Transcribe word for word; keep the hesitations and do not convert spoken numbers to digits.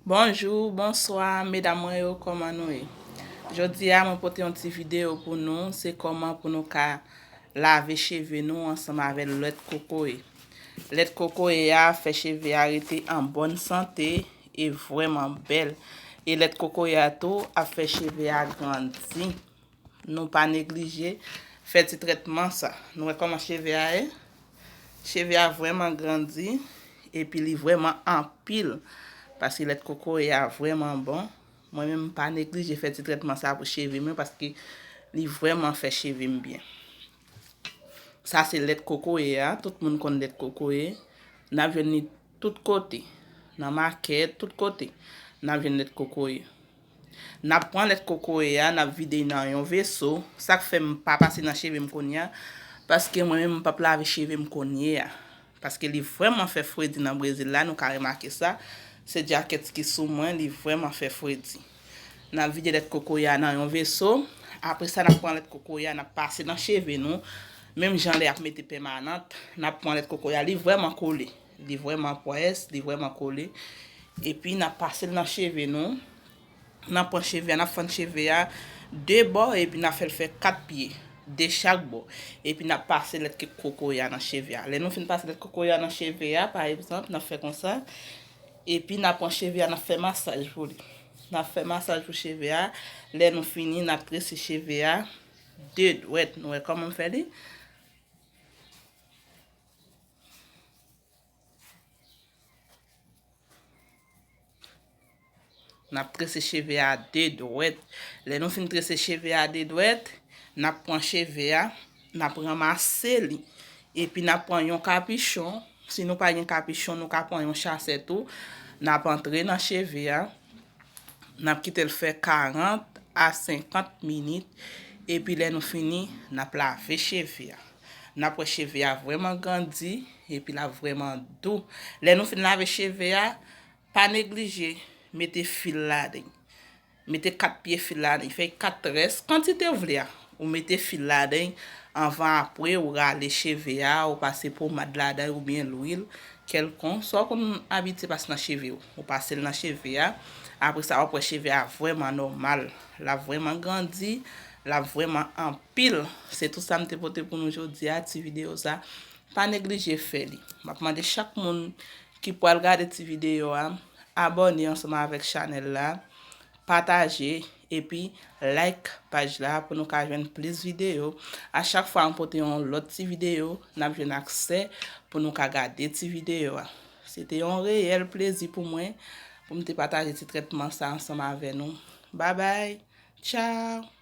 Bonjou, bonswa, medam mwen yo, kòman nou ye? Jodi a, mwen pote yon ti videyo pou nou, se kòman pou nou ka lave cheve nou ansanm avè lèt kokoye. Lèt kokoye a fè cheve a rete an bòn sante e vrèman bèl. E lèt kokoye a tou ap fè cheve a grandi. Nou pa neglije fè ti trètman sa. Nou wè kòman cheve a ye? Cheve a vrèman grandi, epi li vrèman anpil, paske lèt kokoye a vrèman bon. Mwen menm, m pa neglije fè ti trètman sa pou cheve mwen, paske li vrèman fè cheve m byen. Sa se lèt kokoye a, tout moun konn lèt kokoye. N ap jwenn li tout kote, nan makèt, tout kote, n ap jwenn lèt kokoye. N ap pran lèt kokoye a, n ap vide nan yon veso. Sa k fè m pa pase nan cheve m kounye a, paske mwen menm m p ap lave cheve m kounye a. Paske li vrèman fè fredi nan Brezil la, nou ka remake sa. Se djakèt ki sou mwen, li vrèman fè fredi. N ap vide lèt kokoye a nan yon veso. Apre sa, n ap pran lèt kokoye a, n ap pase nan cheve nou. Menm jan lè y ap mete pèmanant, n ap pran lèt kokoye a, li vrèman kole. Li vrèman pwès, li vrèman kole. Epi n ap pase l nan cheve nou. N ap pran cheve a, n ap fann cheve a de bò, epi n ap fè l fè kat pye, de chak bò. Epi n ap pase lèt kokoye a nan cheve a. Lè nou fin pase lèt kokoye a nan cheve a, pa egzanp, n ap fè konsa. Epi n ap pran cheve a, n ap fè masaj pou li. N ap fè masaj pou cheve a. Lè nou fini, n ap trese cheve a de dwèt. Nou wè kòman m fè li? N ap trese cheve a de dwèt. Lè nou fin trese cheve a de dwèt, n ap pran cheve a, n ap ranmase li. Epi n ap pran yon kapichon. Si nou pa gen kapichon, nou ka pran yon chasè tou. N ap antre nan cheve a. N ap kite l fè karant a senkant minit. Epi lè nou fini, n ap lave cheve a. N ap wè cheve a vrèman grandi, epi l ap vrèman dou. Lè nou fin lave cheve a, pa neglije mete fil ladan. Mete kat pye fil ladan. Fè kat rès, kantite w vle a. Ou mete fil ladan, anvan apre ou rale cheve a, ou pase pomad ladan oubyen lwil kèlkonk. Sa w konn abitye pase nan cheve w. Ou pase l nan cheve a. Apre sa, w ap wè cheve a vrèman nòmal. L ap vrèman grandi. L ap vrèman anpil. Se tout sa m te pote pou nou jodi a, ti videyo sa. Pa neglije fè li. M ap mande chak moun ki pral gade ti videyo a, abòne ansanm avèk chanèl la, pataje, epi like paj la pou nou ka jwenn plis videyo. A chak fwa m pote yon lòt ti videyo, n ap jwenn aksè pou nou ka gade ti videyo a. Se te yon reyèl plezi pou mwen, pou m te pataje ti trètman sa ansanm avè nou. Babay, tchaw!